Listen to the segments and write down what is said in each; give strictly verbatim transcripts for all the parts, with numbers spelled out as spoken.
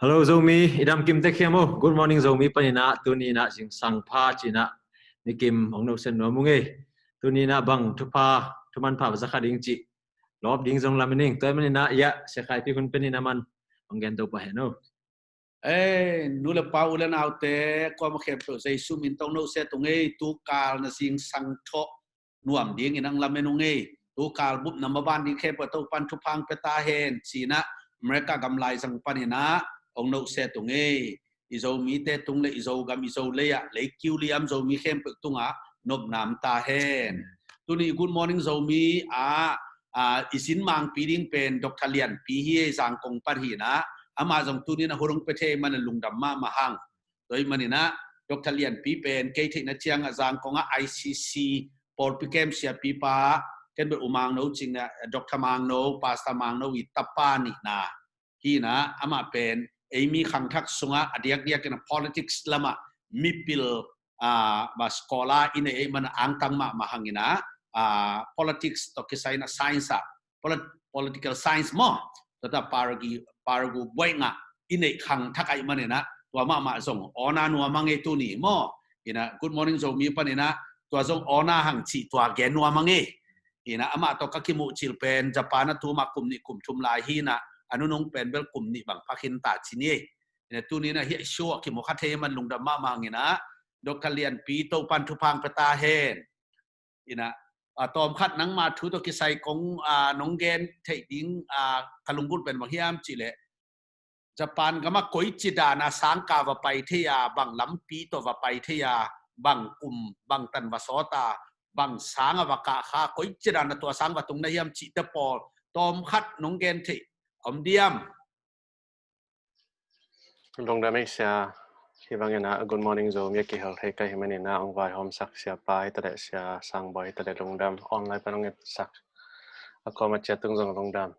Hello Zomi, i dam kim tek hiam o. Good morning Zomi panin ah, tuni in ah zingsang pha ci-in ah Nikim hong noset nuam ung ei. Tuni in ah bang thupha, thuman pha va za kha ding cih lawp ding zong lam ing. Tua ahih manin ah, ya, Sia Khai Pik hun pen in ah man hong gen to pah hen o. Eh, nu le pa, u le naute, kuamah khempeuh Jesu min tawh noset ung ei. Tukal na zingsang thawh nuam dingin hong lamen ung ei. Tukal bup na maban ding khempeuh Topan thupha hong pia ta hen ci-in ah America gam laizang panin ah hong noset ung ei. I Zomite tung le i Zogam i Zolei ah, lei kiu liam Zomi khempeuh tungah nopna om ta hen. Tuni Good Morning Zomi ah, ah, i sin mangpi ding pen Doctor Lianpi hi ei, Zangkong pan hi-in ah, amah zong tuni in ah hun hong pia thei ahih manin lungdam mahmah hang. Tua ahih manin ah Doctor Lianpi pen kei theihna ciang ah Zangkong ah I C C pawlpi kem siapipa, ken bel U Mangno cih na, Doctor Mangno, Pastor Mangno i tapa nihna hi-in ah, amah pen ei mi khangthak sungah a diakdiakin ah politics lamah mipil, ah, ba scholar i neih ahih manin ah angtang mahmah hangin ah, ah, politics tawh kisai in ah science ah, polit-, political science maw, tua ta paragu, paragu buai ngah i neih khangthak ahih manin ah, tua mahmah zong awna nuam hang ei tuni maw. In ah Good Morning Zomi panin ah tua zong awna hang cih tua gen nuam hang ei. In ah amah tawh ka kimuh cil pen Japan ah tu mah kum nih kum thum lai hi-in ah, a nunung pen bel kum nih bang pha khin ta ci ni ei. In ah tuni in ah hih show ah kimu kha thei ahih manin lungdam mahmah hang. In ah Doctor Lianpi, Topan thupha hong pia ta hen. In ah, a tawmkhat nangma thu tawh kisai kong, ah, nong gen theih ding, ah, ka lunggulh pen bang hiam cih leh, Japan gam ah koici dan a sangkah va pai thei a, bang lampi tawh va pai thei a, bang kum, bang tan va sawt a, bang sang a va kah kha, koici dan a tua sang va tung na hiam cihte pawl tawmkhat nong gen theih om diam? Lungdam ei Sia. Hih bangin ah Good Morning Zomi a kihel thei ka hih manin ah hong vaihawmsak Siapa hi ta leh, Sia Sangbawi hi ta leh lungdam. Online pan hong etsak a kuamah ciat tung zong lungdam.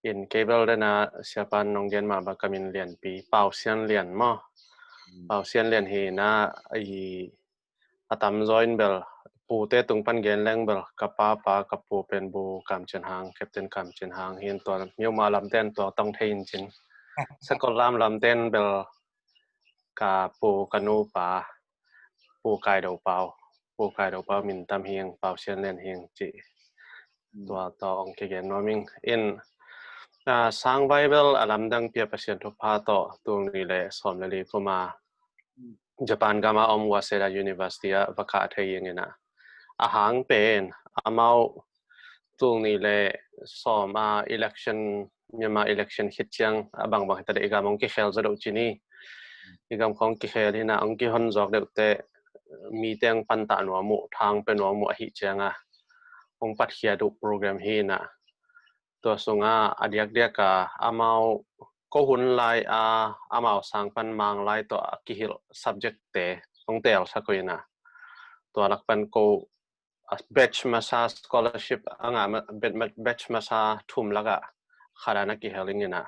In kei bel den ah Siapa'n hong gen mah bang ka min Lianpi, Pau Sian Lian maw. Hmm. Pau Sian Lian hi-in ah, i a tamzaw in bel pute tung pan gen leng bel ka papa, ka pu pen Bu Kam Cin Hang, Captain Kam Cin Hang hi-in, tua Myanmar lamte in tua tawng thei in cin. Sakol lam lamte in bel ka pu, ka nupa, Pu Kai Do Pau, Pu Kai Do Pau min tam hi ing, Pau Sian Lian hi ing cih. Hmm. Tua tawh hong kigen nuam ing. In, ah, Sangbawi bel a lamdang pi a, Pasian thupha tawh tul nih le sawm le li kum a, hmm, Japan gam a om Waseda University ah va kah thei ing. In ah, a hang pen amau tul nih le sawm a election, Myanmar election khit ciang a bangbang hi ta leh i gam hong kikhel zaw deuh ci ni. I gam khawng kikhel hi-in ah, hong kihon zawk deuh teh mite hong pantah nuam uh, tha hong pia nuam uh ahih ciang a, hong patkhia duh program hi-in ah, tua sungah a diakdiak a amau ko hun lai a, amau sang pan Mang lai tawh a kihilh subject-te hong teelsak uh. In ah, tua lak pan ko, a, batch masa scholarship a ngah ma-, bat-, ma-, batch masa thum lakah khat a na kihel ing. In ah,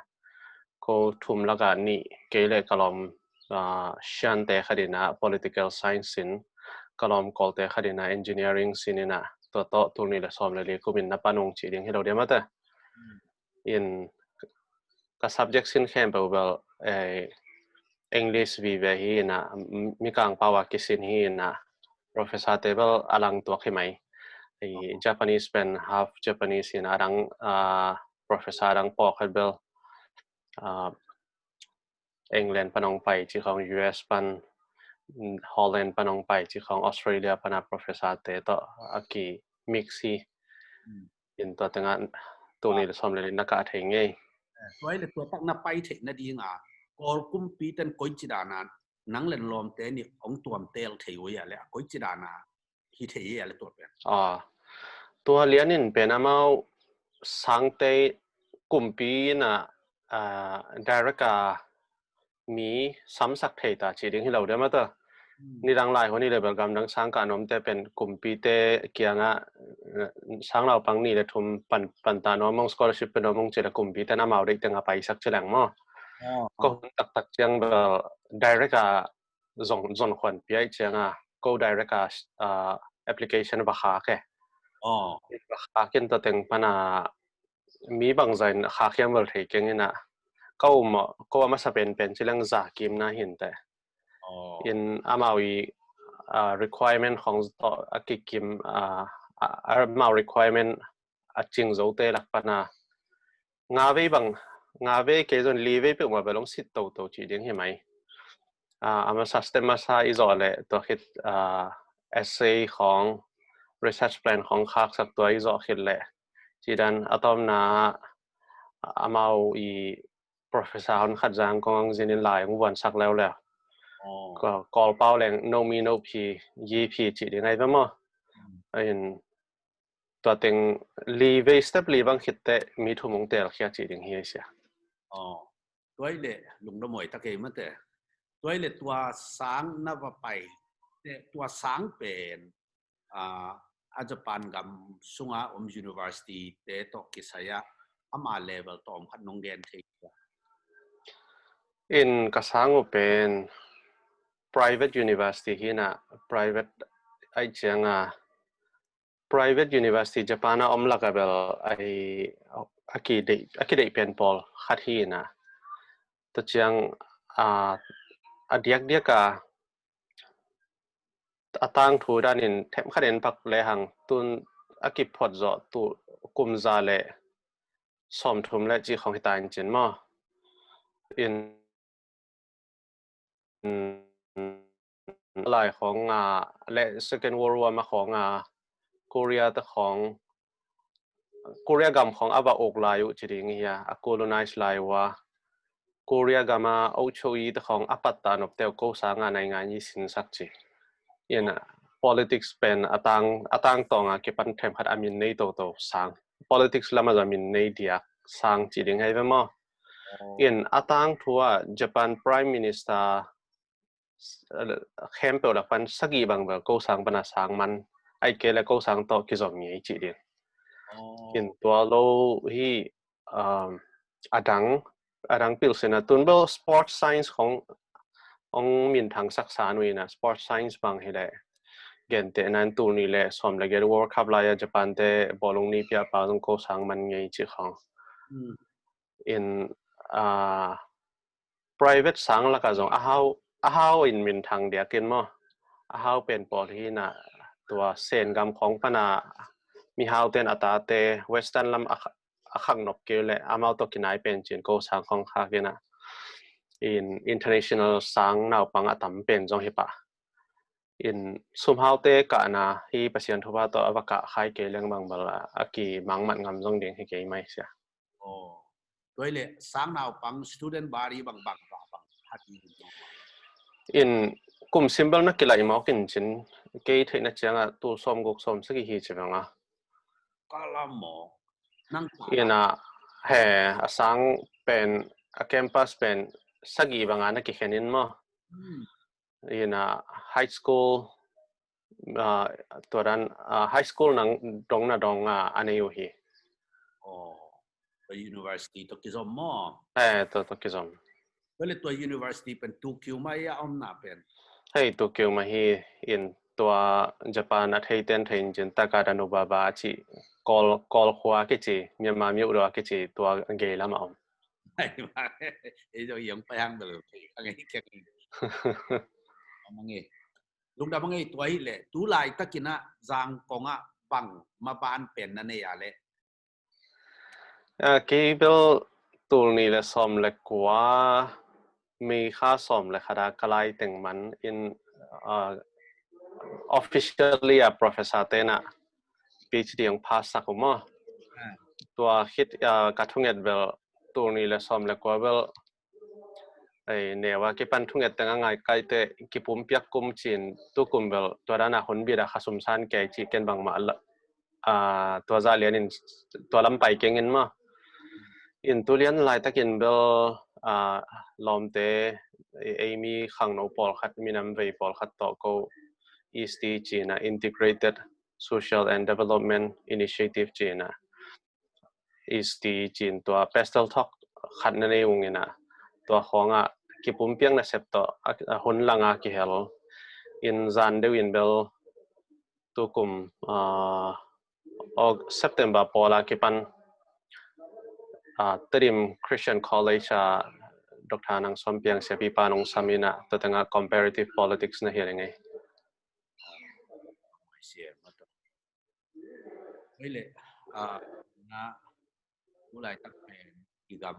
ko thum lakah nih, kei le ka lawm, ah, Siante khat in ah political science sin, ka lawm Kawlte khat in ah engineering sin. In ah, tua tawh tul nih le sawm le li kum in na pan ung cih ding hi lo diam a ta. Hmm. In ka subject sin khempeuh bel, eh, English vive hi-in ah, m-, mikang pau a kisin hi-in ah, professor-te bel a lang tuak hi mai. I Japanese pen half Japanese hi-in ah, a dang, ah, professor a dang pawlkhat bel, ah, England pan hong pai cih khawng, U S pan, mm, Holland pan hong pai cih khawng, Australia pan a professor-te tawh a ki mix hi. Hmm. In tua tengah tul nih le sawm le li na kah thei ngei. Eh, tua hi leh tua tak na pai theih nading a, Kawl kumpi ten koici dan a nang le na lawmte nih hong tuamtel thei uh hia leh, koici dan a hi thei hia leh tua pen? Ah, tua lian in pen amau Sangtei kumpi in ah, ah, direct a mi samsak thei ta cih ding hi lo diam a ta. Hmm. Nidang lai hun hi leh bel gamdang sangkah nuamte pen kumpite kiangah, eh, sang naupang nih le thum pan, pantah nuam ung, scholarship pia nuam ung cih leh kumpite in amau deih teng a paisak ci leng maw. Oh, ko oh. Hun taktak ciang bel direct a zon, zon khuan pia ih ciang a, ko direct a, ah, application va khak e. Oh. Va khak in tua teng pan a mi bangzah in khak hiam bel thei keng. In ah, ko maw, ko a masa penpen ci leng za kimna hi inteh. In amau i, ah, requirement khong tawh a kikim, ah, ah, amau requirement a cing zote lak pana nga vei bang, nga vei kei zong li vei peuhmah bel hong sit toto cih ding hi mai. Ah, a masa step masa i zawh leh tua khit, ah, essay khong, research plan khong khaksak tua i zawh khit leh cih dan a tawpna amau i professor hon khat zang kong ang zinin lai hong vuansak leuleu. Kawl pau leng no mi no phi, yi phi cih ding ai ve maw. In tua teng li vei step li bang khitteh mi thum hong telkhia cih ding hi a sia. Tua i leh lungdam huai ta kei mate. Tua i leh tua sang na va pai, tua sang pen, ah, a Japan gam sunga om university te tawh kisai a ama level tawm khat nong gen thei sia. In ka sang uh pen private university hi na, private ai cianga private university Japan a om laka bel ai a kideih, a kideih pen pawl khat hi na. Tua ciang, ah, a diakdiak a a tangthu danin themkhat en pak lehang tun a kiphot zawh tu kum za le sawmthum le cih khong hita in cin maw. In lai khong a le Second World War ma khong a Korea te khong, Korea gam khong a va uk lai uh ci ding hi a, a colonize lai uh a Korea gam a ochoi te khong a patta nopte uh ko sanga naingan i sinsak ci. Ina politics pen a tang, a tang tawnga kipan themkhat a min nei toto sang, politics lama za min nei diak sang ci ding hei ve maw. In a tangthu a Japan Prime Minister khempeuh lak pan sagih bang bel ko sang pana sang man, ai kei le ko sang tawh kizom ngei ci ding. In tua lo hi, um, a dang, a dang pilsina tun bel sports science khong hong minthang saksa nuina sports science bang hi le gente nan tuni le sawm le get World Cup lai a Japan te bawlung ni pia pa zong ko sang man ngei ci khong. In, ah, private sang laka zong a hau, a hau in minthang diakin maw. A hau pen pawl hi na tua Sen gam khong pana mihau ten a tate Western lam a kha-, a khak nop keu le amau tawh kinai pen cin ko sang khong khak ina. In international sang naupang a tam pen zong hi pah. In sumhaute kahna hi Pasian thupha tawh a va kah khai kei leng bang bel a kimangmat ngam zong ding hi kei mai sia. Tua i le sang naupang student body bang bang bang bang hat ni. In kum sim bel na kilaih mawk in cin kei theihna cianga tul sawm guk sawm sagih hi ci banga. Ka lam maw? Nang ka lam. Ina he a sang pen a campus pen sagih banga na kikhen in maw? Ina high school, ah, tua dan, ah, high school nang dong na dong a a nei uh hi. Tua university tawh kizom maw? Eh, tua tawh kizom. Tua le tua university pen Tokyo mah a omna pen? Hei, Tokyo mah hi. In tua Japan a theiten thei in cin Takadanobaba a ci Kawl, Kawl khua kici, Myanmar myo do a kici tua gei lam a om. Ei zong i hong pai hang bel a ngei keng. A ngei. Lungdam a ngei tua hi le tu laitakin a Zangkong a bang maban pen na nei a le? Ah, kei bel tul ni le sawm le kua, May kha sawm le khat a ka lai teng man in, ah, officially a professor tena PhD hong pass sak uh maw. Tua khit, ah, ka thunget bel tul ni le sawm le kua bel ei, neu a kipan thunget teng a ngai kaite kipumpiak kum cin tukum bel tua dana hun bit a kha sumsan kei ci ken bangmah la, ah, tua zah lianin tua lam pai kengin maw. In tu lian laitakin bel, ah, lawmte, ei, ei mi khangno pawlkhat, minam vei pawlkhat tawh ko I S D cina Integrated Social and Development Initiative cina I S D cin tua Pastel Talk khat na nei ung ina tua khawngah kipumpiak nasep tawh a, a hun langa kihel in zan deuh in bel tukum, ah, Aug-, September pawla kipan ah, Tedim Christian College ah Doctor Nang Sawm Piang siapipa nong sam in ah, tua tengah comparative politics na hi a ngei. Oi le, ah, na, tu laitak pen i gam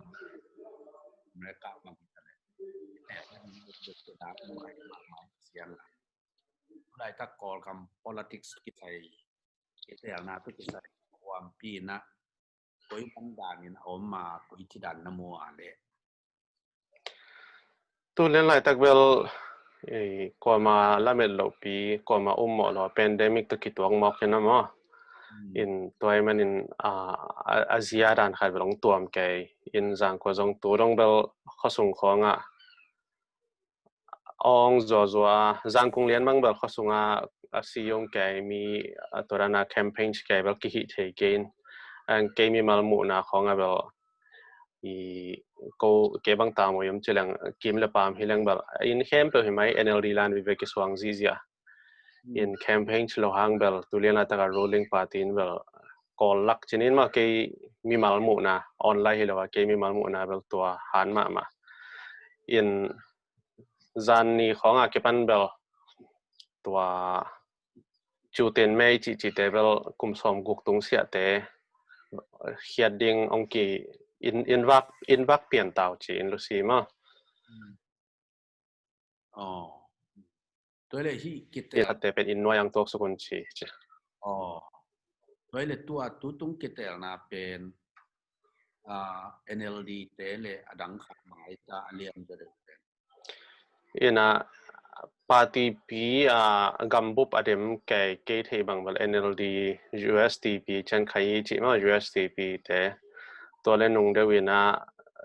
America bang hi ta le. Tu laitak Kawlgam politics kisai, kiteelna tu kisai, huampi na, koi bang danin a om a, koi ci dan na mu a le. Tu lian laitak bel, eh, kuama lamet lohpi, kuama um mawh lo, pandemic tu kituak mawk in a maw. Hmm. In tua ahih manin, ah, a, a zia dan khat bel hong tuam kei, in zangkua zong tu dong bel khuasung khawngah awng zuazua, zangkung lian mang bel khuasungah a si ung kei, mi a tua dana campaign kei bel kihih thei kei in, ang kei mimal muhna khawngah bel i ko kei bang tam oi om ci leng kim le pam hi leng bel in khempeuh hi mai N L D lan vive kisuang zihziah. Hmm. In campaign ci lo hang bel tu lian laitak a ruling party in bel Kawl lak cinin mah kei mimal muhna online hi lo a kei mimal muhna bel tua han mahmah. In zan ni khawngah kipan bel tua Cu Tin Mei cihcihte bel kum sawm guk tung siahte khiat ding hong ki in, in vak, in vak pian tau ci in Lucy maw. Hmm. Oh. Tua le hi kite. Khatte pen in nuai ang tuak suk un ci, ci. Oh. Tua le tua tu tung kiteelna pen, ah, N L D te le a dang khat mai ta a lian deuh pen. Ina party pi a gambup a dem kei, kei thei bang bel N L D, U S D P, cen khai ci maw U S D P te. Tua le nung deuh ina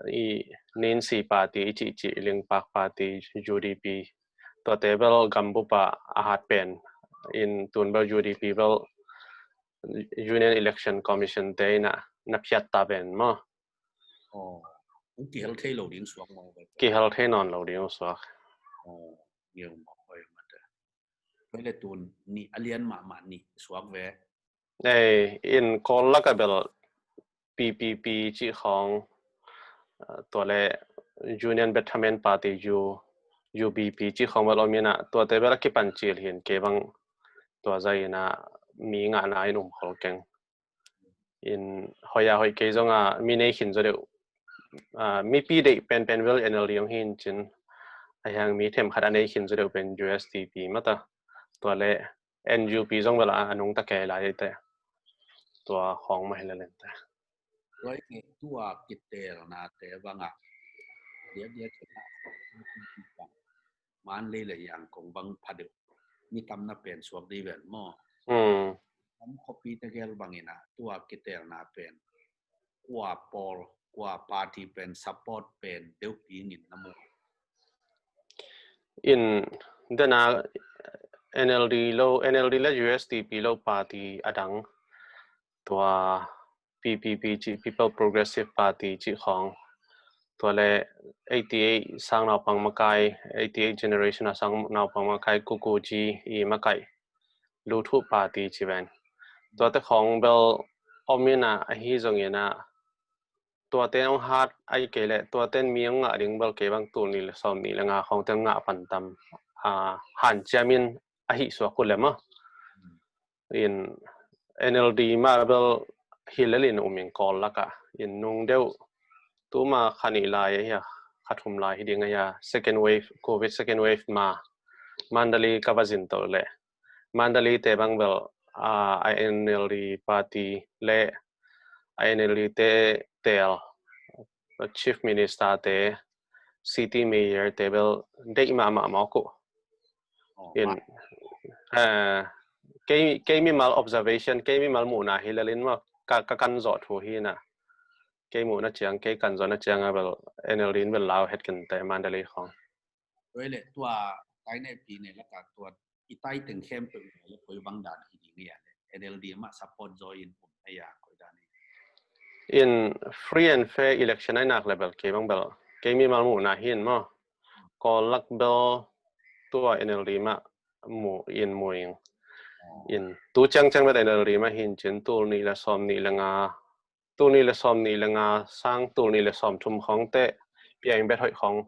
i Ninsi party i cihcih, Lingpak party, U D P. Tuate bel gambup a a hat pen in tun bel U D P bel Union Election Commission te ina na phiat ta pen maw. Oh, kihel thei lo ding suak maw? Kihel thei nawn lo ding suak. Oh, ngeu maw, oi mate. Tua le tun ni a lian mahmah ni suak ve. Ei, in Kawl lak a bel P P P cih khawng, ah, tua le Union Betterment Party, U, U B P cih khawng bel om ina, tuate bel a kipan cil hin kei bang tua zai ina mi ngahna in um khol keng. In hoih a hoih kei zonga mi nei khin zaw deuh, ah, mipi deih penpen bel N L D hong hin cin, a hiang mi themkhat a nei khin zaw deuh pen U S D P mata. Tua le N U P zong bel a nungta kei lai te. Tua khawng mah hi le lente. Tua i tua kiteelna te banga. Dia dia kena. Manlei le Yangon bang pha deuh. Mi tam na pen suak dih ven maw. Hmm. Tam khuapi te gel bang ina tua kiteelna pen kua pawl, kua party pen support pen deuh pi ngin na mu. In dena N L D lo, N L D le U S D P lo party a dang tua P P P cih, People Progressive Party cih khawng. Tua le eighty eight sang naupang makai, eighty eight generation a sang naupang makai, Kukuji i makai. Luthuh party ci ven. Tuate khawng bel om ina ahi zong ina. Tuate hong hat ai kei le, tuate mi hong ngah ding bel kei bang tul nih le sawm nih le nga khawng te hong ngah pan tam. Ah, hanciam in ahi suak uh le maw. In N L D mah bel hi lel in um in Kawl laka. In nung deuh tuma kha nih lai ahi a, kha thum lai hi ding ahi a, second wave, Covid second wave ma Mandalay ka va zin tawh le. Mandalay te bang bel, ah, a N L D party le a N L D te tel, Chief Minister te, City Mayor te bel deih mahmah mawk uh. In, eh, kei, kei mimal observation, kei mimal muhna hi lel in maw, ka, ka kan zawh thu hi na. Kei muhna ciang, kei kan zawhna ciang a bel N L D in bel lau het kente Mandalay khawng. Tua le tua tai ne pi ne laka tua i tai teng khempeuh le koi bang dan hi ding hi a le N L D mah support zaw in um hi a koi dan hi. In free and fair election ai nak le bel kei bang bel kei mimal muhna hi in maw. Kawl lak bel tua N L D mah mu in mu in. In tu ciang ciang bel N L D mah hi in cin tul nih le sawm nih le nga tul nih le sawm nih le nga sang tul nih le sawm thum khawng teh piang bet hoih khawng,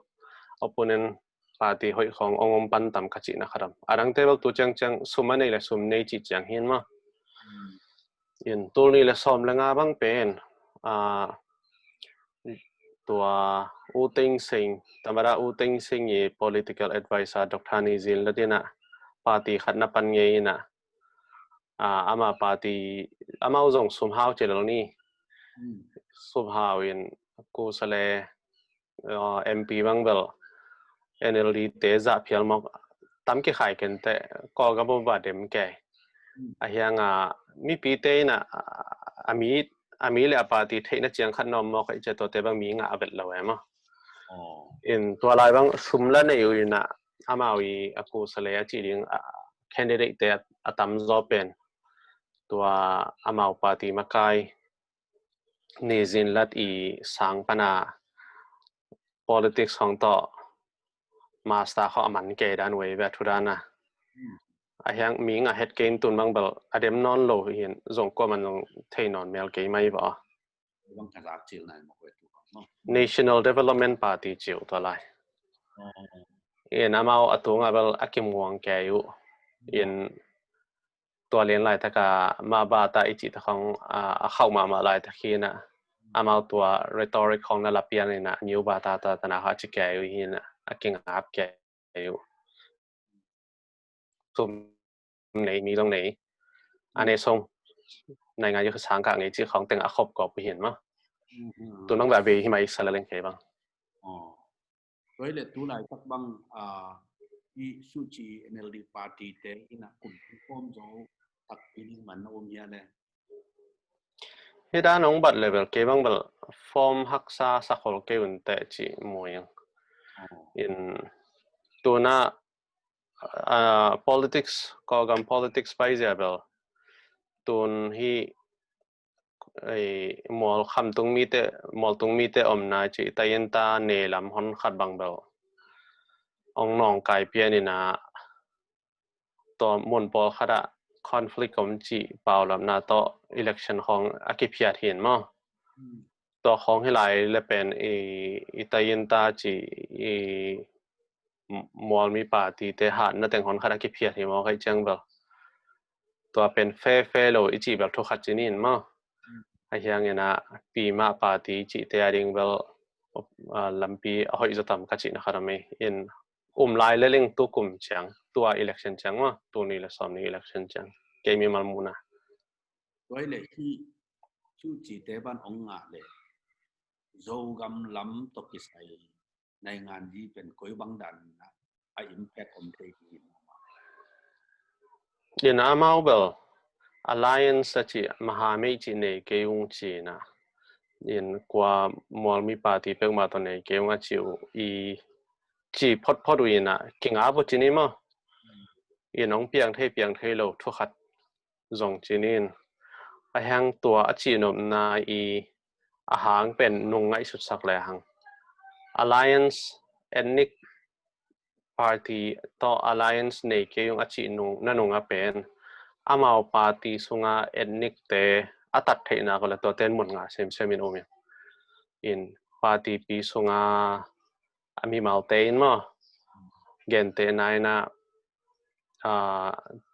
opponent party hoih khawng ong om pan tam ka cihna khat om. A dangte bel tu ciangciang sum a nei le sum nei cih ciang hi in maw. In tul nih le sawm le nga bang pen, a, tua U Thein Sein, Tamada U Thein Sein i political advisor Doctor Ni Zin Lat in ah party khat na pan ngei in ah, a, ama party, amau zong sum hau ci lel ni. Hmm. Sum hau in ku sa le, a, M P bang bel N L D te zah phial mawk tam kikhai kei inteh, Kawlgam bang bel dem kei. Hmm. A hiang a mipite in ah, a mi, a mi le a party theihna ciang khat na om mawk a, i cia tuate bang mi ngah a vet lo e maw. Oh. In tua lai bang sum la nei uh in ah, amau i a ku sa le a cih ding, a, candidate te a, a tam zaw pen tua amau party makai Ni Zin Lat i sang pan a politics khawng tawh master khawng a man kei dan uh ei ve, thu dan a. Hmm. A hiang mi ngah het kei in tun bang bel a dem nawn lo hi in, zong kuaman zong thei nawn mel kei mai ba. Bang ka zak cil nai mawk ve tu bang maw. National Development Party ci uh tua lai. Oh. In amau a tung a bel a kimuang kei uh. Hmm. In tua lian laitak a mah bata i cih tak khawng, a, a khauh mahmah laitak hi in ah, amau tua rhetoric khawng na la pian in ah, new bata ta, ta na kha ci kei uh hi in ah, a kingap kei uh. Sum nei, mi zong nei. A nei song, naingan yu kha sang kah ngei cih khawng teng a khop kop uh hi in maw. Mhm. Tun bang beh a bei hi mai sa le leng kei bang. Oh. Tua hi le tu laitak bang, a, i suci N L D party te in ah kum form zo takpi ding man na om hia le? Hi dan ong bat le bel kei bang bel form haksa sa khol kei un teh ci mu ing. Oh. In tun ah, a, politics, Kawlgam politics pai zia bel tun hi, ei, mual kham tung mite, mual tung mite omna ci tai in ta ne lam hon khat bang bel ong nawngkai pian in ah, tua mun pawl khat ah conflict om cih paulamna tawh election khawng a kiphiat hi in maw. Hmm. Tua khawng hi lai le pen i, i tai in ta ci i mualmi party te hatna teng hon khat a kiphiat hi maw, kei ciang bel. Tua pen fe fe lo i cih bel thu khat ci ni in maw. Hmm. A hiang in ah pi mah party cihte a ding bel, a, lampi a hoih zaw tam ka cihna khat om ei. In um lai le leng tu kum ciang, tua election ciang maw, tul nih le sawm nih election ciang kei mimal muhna. Tua hi le hi sucite ban ong ngah le Zogam lam tawh kisai naingan zi pen koi bang dan in ah a impact om thei hi. In amau bel alliance a cih, mahamei cih nei kei ung ci in ah, in kua mualmi party peuhmah tawh nei kei ung a cih uh i ci photphot uh in ah kingap uh ci ni maw. In ong piang thei piang thei lo thu khat zong ci ni in. A hiang tua a cihnopna i a hang pen nung ngaihsutsak le hang, alliance, ethnic party tawh alliance nei kei ung a cih nung, na nung a pen amau party sunga ethnic te a tat theihna ko le tuate in mun ngah semsem in um in. In party pi sunga a mimalte in maw, gentehna in ah, a,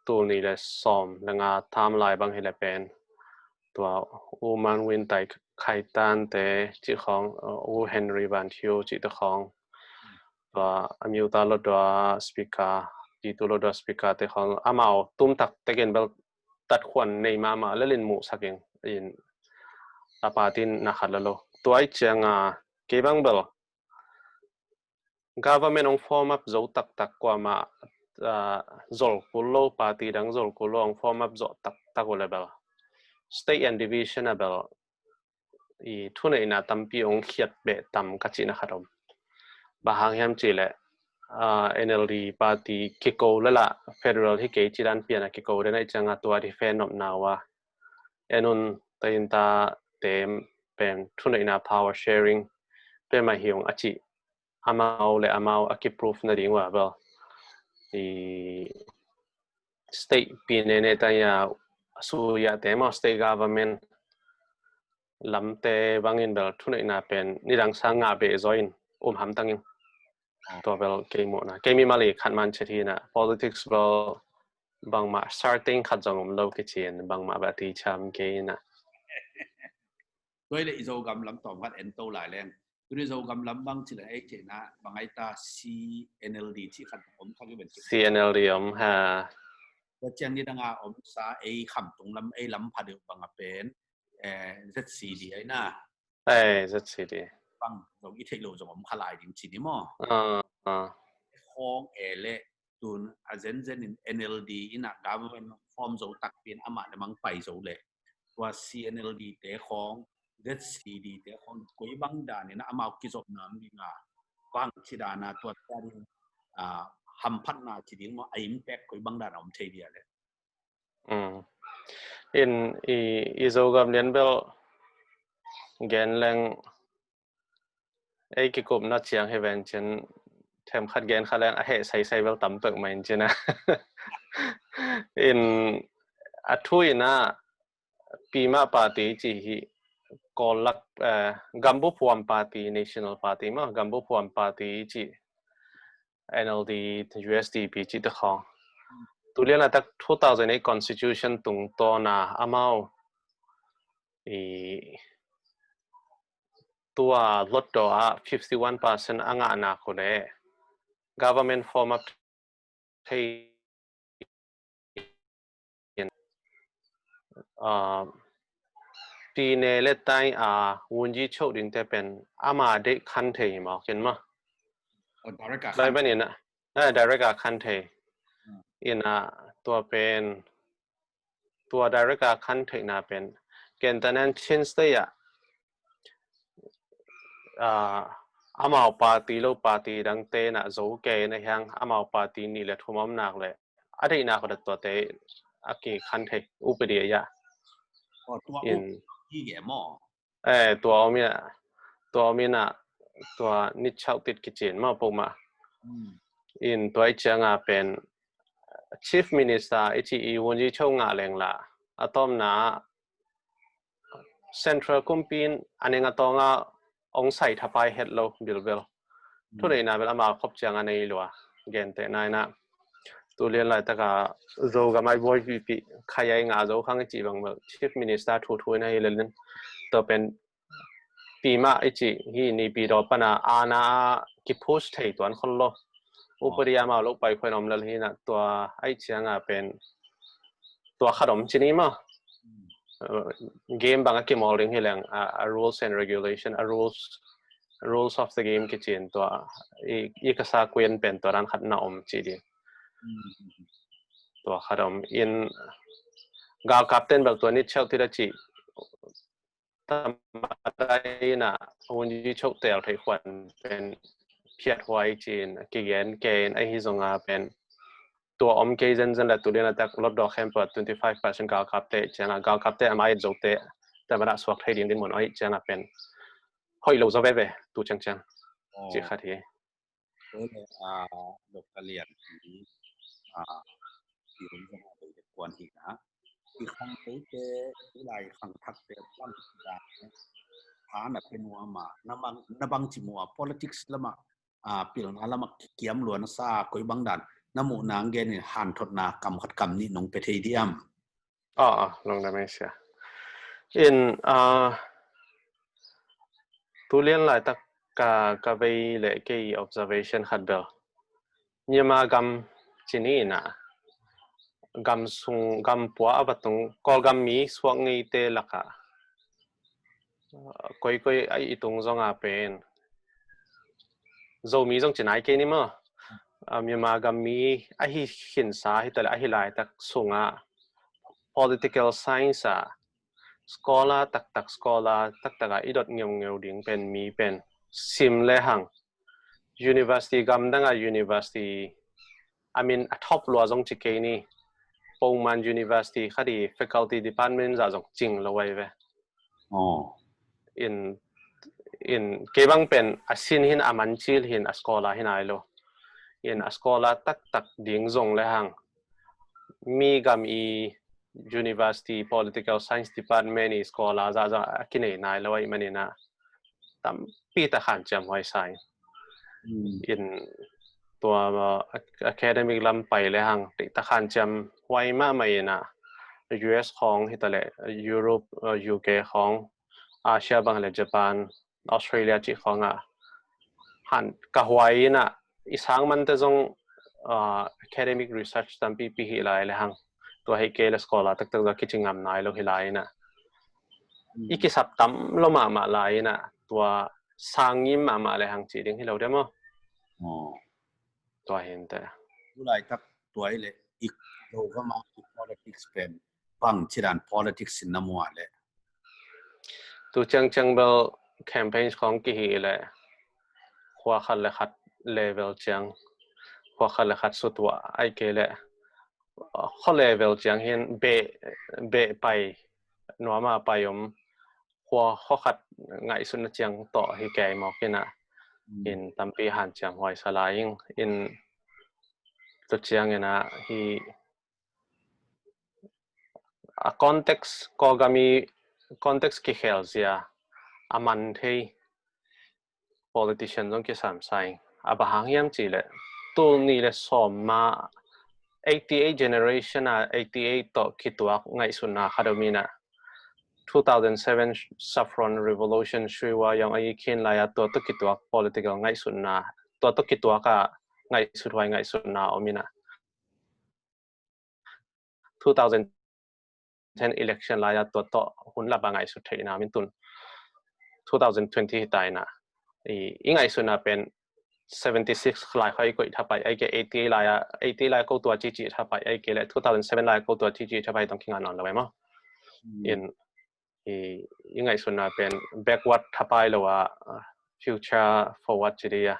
tul nih le sawm le nga tam lai bang hi le pen tua U Man Win Tai Khai Tan te cih khawng, a, U Henry Van Thio cih te khawng, tua a miuta lo dua speaker, pitu lo dua speaker te khawng amau tum tak tekin bel tat khuan nei mahmah lel in muhsak ing in a party in na khat lo lo. Tua i ciang a kei bang bel government ong form up zo taktak kuamah, a, zol kul lo, party dang zol kul lo ong form up zo taktak uh le bel state and division a bel i thuneihna tampi ong khiat beh tam ka cihna khat om. Bang hang hiam cih le, a, N L D party kiko le lah federal hi kei ci dan pian a kiko den a i ciang a tua di fe nopna uh a en un ta in ta te pen thuneihna power sharing pe mah hi ung a cih amau le amau a kiproof na ding uh a bel i state pi ne ne ta ia suya te maw, state government lamte bangin bel thuneihna pen nidang sang ngah beh zaw in um hamtang in. Tua bel kei muhna, kei mimal i khat man chet hi na, politics bel bangmah sarteng khat zong om lo kici in, bangmah bel a ti cham kei na. Tua i le i Zogam lam tawm khat en to lai leng. Tuni Zogam lam bang ci le ei cihna bang ai ta, C N L D ci khat om kha ki ben ci. C N L D om ha. Tua ciang nidang a om sa ei Khamtung lam, ei lam pha deuh bang a pen, eh, Z C D ai na. Ei, Z C D. Bang zong i theih lo zong om kha lai ding ci ni maw. Ah, ah. Khawng e le tun a zenzen in N L D in a government form zo takpi in amah le mang pai zo le tua C N L D te khawng, Z C D te khawng koi bang dan in a amau kizopna om ding a, bang ci dan a tua dan in, ah, hamphatna ci ding maw, a impact koi bang dan a om thei dia le. Mm. In i, i Zogam lian bel gen leng ei kikupna ciang hi ven cin themkhat gen kha leng a heh saisai bel tam pek mai in cin a. In a thu in a Pima Party ci hi Kawllak, eh, Gambup Huam Party, National Party maw, Gambup Huam Party ci N L D, U S D P ci te khawng. Tu lian a tak two thousand eight constitution tungtawn a amau i tua hlutdaw a fifty one percent a ngahna khu le government form up thei in, ah, pine le tai a wunji chok ding te pen ama deih khan thei hi maw kin maw. Oh, direct a Bai khan. Ban in a, ah, direct a khan thei. Hmm. In a tua pen tua direct a khan theihna pen ken tanan Chin State ah, ah, amau party lo party dang te na zo ke na hiang amau party ni le thum om nak le a deih nak tua te a ki khan thei upadi ya. Oh, tua In hi ge maw. Eh, tua om in a, tua om in a, tua nit chau tit kicin ma pok ma. Hmm. In tua i ciang a pen Chief Minister i ci i wunji chau ngah leng la a tom na Central kumpi in a neng a tong a ong sai thapai het lo bilbel. Thu neihna bel ama khop ciang a nei lua gen te nai na. Tu lian lai taka Zogam ai buai pipi khai ai nga zo khang i ci bang bel Chief Minister thu thu in a hi lelin. Tua pen pima i ci hi ni pi do pana ana ki push thei tuan khol lo. Upadi ama lo pai khoi nom lel hi na tua ai ciang a pen tua khat om ci ni ma. Uh, game bang a kimawl ding hi leng a, a rules and regulation, a rules, rules of the game kicin tua i, i ka sa kuan pen tua dan khat na om ci ding. Tua khat om in galkap ten bel tua nit chau ti da ci tamada in a wunji chau tel thei khuan pen phiat huai cin kigen ke in a hi zong a pen tua om kei zenzen le tu lian a tak lot dawk hem pua twenty five percent galkap te ciang a galkap te a mai zo te tamada suak thei ding din mun oi ciang a pen hoih lo zo veve tu ciang ciang ci khat hi. Tua le a Doctor Lian hi a pi hun zong a bei kuan hi na i khang te te i lai khang thak te bang da ha na pen wa ma na bang na bang ci mua politics lama a pilna lama kiam luan sa koi bang dan na mu nang gen in han thot na kam khat kam ni nong pe thei diam. Ah, ah, long da mai sia. In ah tu lian lai tak ka ka vei le kei observation khat bel. Myanmar gam ci ni in a gam sung gam pua a va tung Kawlgam mi suak ngei te laka koi koi a i tung zong a pen Zomi zong ci nai kei ni maw. Myanmar gam mi a hi khinsa hi tale a hi lai tak sung a political science a scholar taktak scholar taktak a i dot ngeungeu ding pen mi pen sim le hang university gam dang a university a min a top lua zong ci kei ni Poman University khat i faculty department zah zong cing lo ai ve. Oh. In in kei bang pen a sin hin a man cil hin a scholar hin ai lo. In a scholar taktak ding zong le hang mi gam i university political science department i scholar zahzah a kinei nai lo ahih manin ah tampi tak hanciam huai sa ing. In tua academic lam pai le hang deih tak hanciam huai mahmah in ah U S khawng hi ta leh Europe, U K khawng, Asia bang le Japan, Australia cih khawng ah han ka huai in ah i sang mante zong academic research tampipi hi lai le hang tua hi kei le scholar taktak zong kici ngam nai lo hi lai in ah i kisap tam lo mahmah lai in ah tua sang ngim mahmah le hang cih ding hi lo dia maw? Tua hi inteh. Tulaitak tua hi leh i Zogam ah i politics pen bang ci dan politics in na mu a leh? Tu ciangciang bel campaigns khawng kihi leh khua khat le khat level ciang, khua khat le khat sutuah ahih kei leh khua level ciang hin beh, beh pai, nuam a pai om, khua, khua khat ngaihsutna ciang tawh hi kei mawk in ah in tampi hanciam huai sa lai ing. In tu ciang in ah hi a context, Kawlgam i context kikhel zia a man thei politician zong kisam sa ing. A bang hang hiam cih leh tul nih le sawm ma eighty eight generation a eighty eight tawh kituak ngaihsutna khat om in ah two thousand seven Saffron Revolution, Shuiwa Aung Aung Kyaw Htet lai a tua tawh kituak political ngaihsutna, tua tawh kituak a ngaihsut huai ngaihsutna om in ah two thousand ten election lai a tua tawh hun lap a ngaihsut theihna om in tun two thousand twenty hi ta in ah i, i ngaihsutna pen seventy six lai khawng i koih thapai ahih kei eighty lai a, eighty lai ko tua cici thapai ahih kei leh two thousand seven lai ko tua cici thapai tawh kinga nawn lo e maw? In i, i ngaihsutna pen backward thapai lo a future forward ci ding a.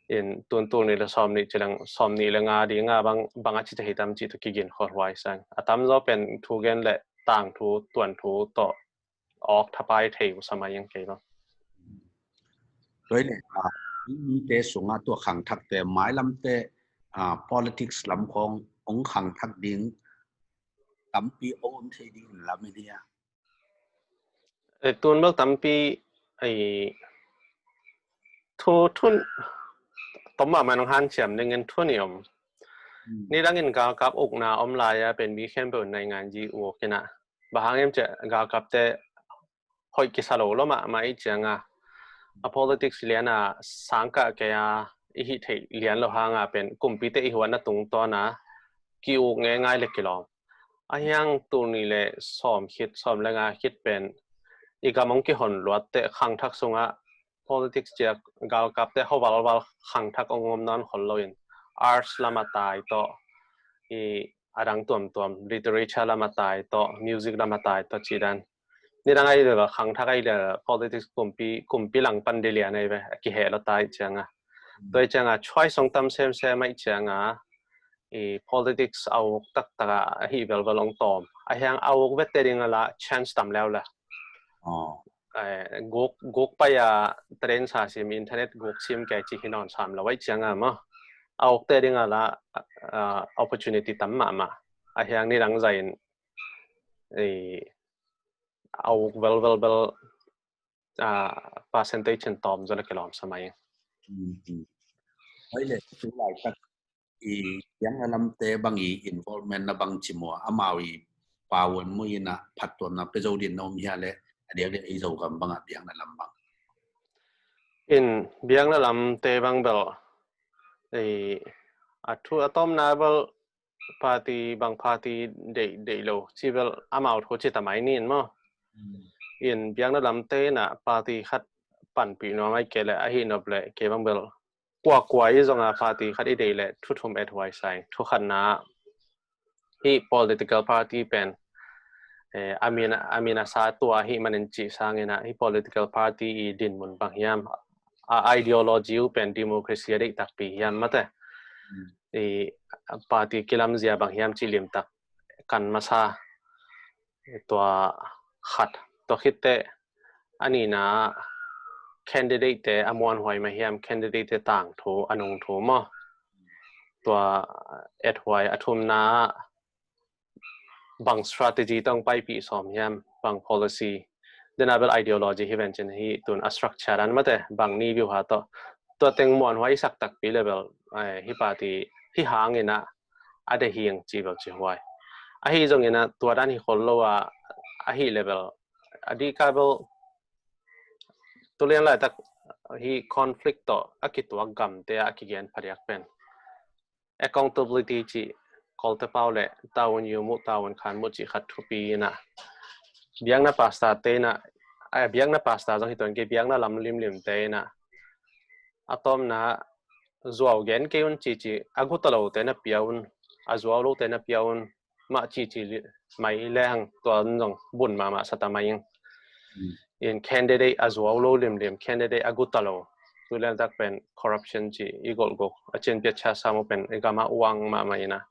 In tun tul nih le sawm nih ci leng sawm nih le nga ding a bang, bang a ci thei tam cih tawh kigin kholhuai sa ing. A tamzaw pen thu gen le tangthu, tuanthu tawh awk thapai thei uh sa mai ing kei bang. Tua hi leh mite sungah tua khangthakte mailamte politics lam khawng hong khangthak ding tampi hong om thei ding in lam hi dia? E, tun bel tampi, ei, thu, thun, tom mahmah nong hanciam dingin thu nih om. Nidangin galkap ukna om lai a pen mi khempeuh naingan ji uk in ah. Bang hang hiam cih leh galkapte hoih kisa lo lo mahmah i ciang a, a politics lian a sang kah kei a i hih theih lian lo hang a pen kumpite i huatna tungtawn a ki-uk ngeingai le kilawm. A hiang tul nih le sawm khit, sawm le nga khit pen i gam hong kihon luat teh khangthak sungah politics ciang galkapte hovalval khangthak hong om nawn khol loin arts lam a tai tawh, i a dang tuamtuam, literature lam a tai tawh, music lam a tai tawh cih dan. Nidang a i lel khangthak a i lel politics kumpi, kumpi langpan ding lian a i ve, a kiheh lo ta i ciang a. Tua i ciang a choice hong tam semsem a i ciang a, i politics a uk taktak a ahi velvel hong tawm. A hiang a uk vete ding a la chance tam leuleu. Guk, guk pai a train sa sim, internet guk sim kei ci hi nawn sam lo a i ciang a maw. A ukte ding a la opportunity tam mahmah. A hiang nidang zah in a uk velvel bel percentage in tawm zaw le kilawm sa mai. Hoi le, tu laitak i biakna lamte bang i involvement na bang ci maw, amau i pau in mu in a phattuamna pia zo ding na om hia le, a diakdiak i Zogam bang a biakna lam bang? In biakna lamte bang bel a thu a tawmna bel party bang party deih, deih lo ci bel amau thu ci ta mai ni in maw. In biakna lamte in a party khat panpih nuam a i kei le ahi nop le kei bang bel kuakua i zong a party khat i deih le thu thum et huai sa ing. Thu khatna hih political party pen a min, a min a sa tua ahih manin cih sangin a hih political party i dinmun bang hiam, a ideology uh pen democracy a deih takpi hiam mate. I party kilamzia bang hiam cih limtak kan masa. Tua khat, tua khitteh a nihna candidate te a muanhuai mah hiam, candidate te tangthu, a nungthu maw. Tua et huai. A thumna bang strategy tawh paipih sawm hiam, bang policy, dena bel ideology hi ven cin hi tun a structure dan mate, bang ni biuha tawh, tua teng muanhuai i sak takpi level, eh, hi party hi hangin ah a dehing ci bel ci huai. Ahi zongin ah tua dan hi khol lo a, ahi level a dika bel tulian laitak hi conflict tawh a kituak gamte a kigen phadiak pen accountability ci, Kawlte pau le taun yumu, taun khanmu ci khat thupi in ah, biakna pastor te in ah, a biakna pastor zong hi tuan kei, biakna lam limlimte in ah, a tawmna zuau gen kei un cici a guta lote na pia un, a zuau lote na pia un mah cici mai lehang tua zong bun mahmah sata mai ing. In candidate a zuau lo limlim, candidate a guta lo, tulian tak pen corruption ci i golhguk a cin piatcha samu pen i gama uang mahmah in ah,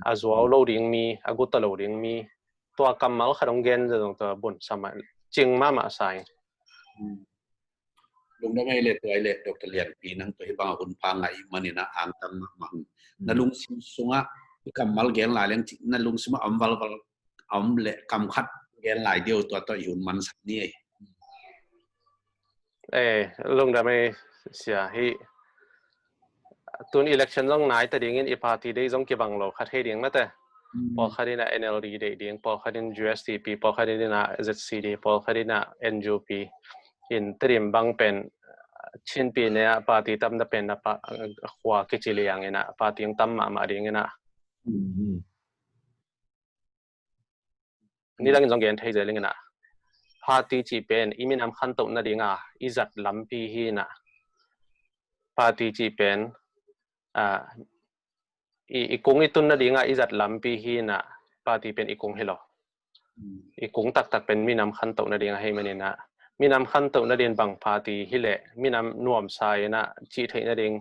a zuau lo ding mi, a guta lo ding mi, tua kammal khat hong gen zong tua bun sa mah, cing mahmah sa ing. Lungdam ei le, tua ei le, Doctor Lianpi, nang tua hi bang a hun pha ngai manin ah angtang mahmah. Na lungsim sungah i kammal gen lai leng cik, na lungsim ah om valval om le kam khat gen lai deuh, tua tua i hun mansak ni ei. Eh, lungdam ei sia hi. Tun election zong nai ta dingin i party dei zong kibang lo kha thei ding mate. Pawlkhat in ah N L D deih ding, pawlkhat in U S D P, pawlkhat in ah Z C D, pawlkhat in ah N U P. In Tedim bang pen Chinpi ne ah party tamna pen na pa khua kici liang in ah party tam mahmah ding in ah. Nidangin zong gen thei zel ing in ah, party cih pen i minam khantoh nadinga i zat lampi hi in ah, party cih pen, ah, i, i kung i tun nadinga i zat lampi hi in ah, party pen i kung hi lo. I kung taktak pen minam khantoh nading ahi manin ah, minam khantoh nadin bang party hi leh minam nuamsa in ah cih theih nading,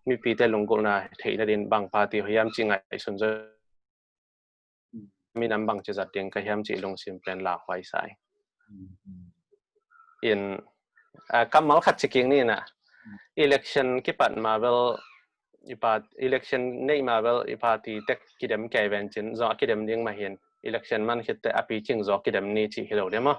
mipite lunggulhna theih nadin bang party hiam cih ngaihsun zo minam bangci zat ding ka hiam cih lungsim pen lauhuai sa ing. In, ah, kammal khat ci kik ni in ah, election kipat ma bel i pa, election neih ma bel i party tek kidem kei ven cin, zong a kidem ding mah hi in, election man khit teh a picing zaw kidem ni cih hi lo ding maw.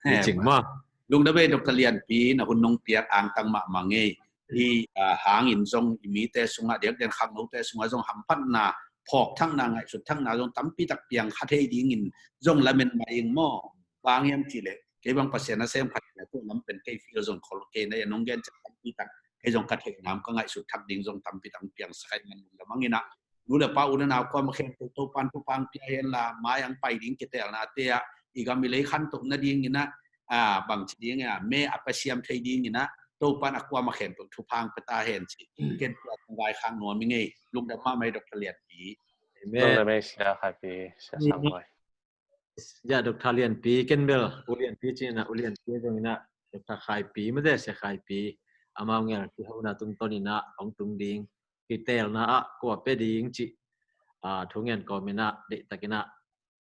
Picing maw. Lungdam ei Doctor Lianpi, na hun nong piak angtang mahmah ngei. Hi, ah, hangin zong i mite sungah, diakdiak khangnote sungah zong hamphatna, phawk thakna, ngaihsut thakna zong tampi tak piang kha thei dingin zong lamen mah ing maw. Bang hiam cih leh kei bang Pasian nasem khat na tua lam pen kei feel zong khol kei na, nong gen ciang tampi tak kei zong ka theih nam ka ngaihsut thak ding zong tampi tak piang sa kha ing. Lungdam ei in ah, nu le pa, u le nau kuamah khempeuh Topan thupha pia hen la, mai ang pai ding kiteelnate ah i gam i lei khantoh nading in ah, ah, bangci ding ah, me a pasiam thei ding in ah Topan a kuamah khempeuh thupha pia ta hen ci. Ken tua kong vaikhak nuam ing ei. Lungdam mahmah ei Doctor Lianpi. Amen. Lungdam ei Sia Khai Pi, Sia Sam Boy. Ya, Doctor Lianpi, ken bel U Lianpi ci in ah, U Lianpi zong in ah, Doctor Khai Pi mate, Sia Khai Pi, amau ngel kihona tungtawn in ah hong tung ding, kiteelna ah kua pia ding cih, ah, thu ngen kawm in ah, deihtak in ah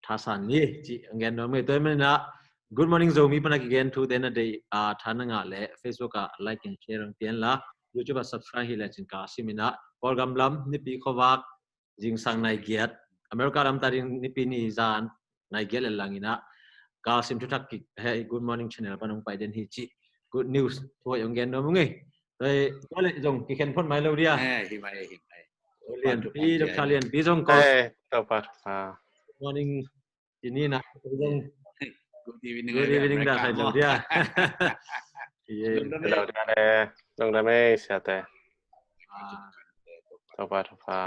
thasan ni cih hong gen nuam ing ei. Tua ahih manin ah, Good Morning Zomi pan a kigen thute na deih, ah, tha na ngah leh Facebook ah like and share hong pia in la, YouTube ah subscribe hi lecin ka sim in ah, Kawlgam lam nipi khuavak zingsang nai giat, America lam ta ding nipi ni zan nai giat le lang in ah, ka sim thuthak kik hei Good Morning Channel pan hong pai den hi cih good news thu hong gen nuam ung ei. Tua leh zong kikhen phot mai lo dia. Eh, hi mai, hi mai. Lianpi, Doctor Lianpi zong ko. Eh, Topa. Ah. Good morning. Ini na zong. Good evening, good evening da khai lo dia. Hello dia le. Lungdam ei Siate. Ah. Topa, Topa.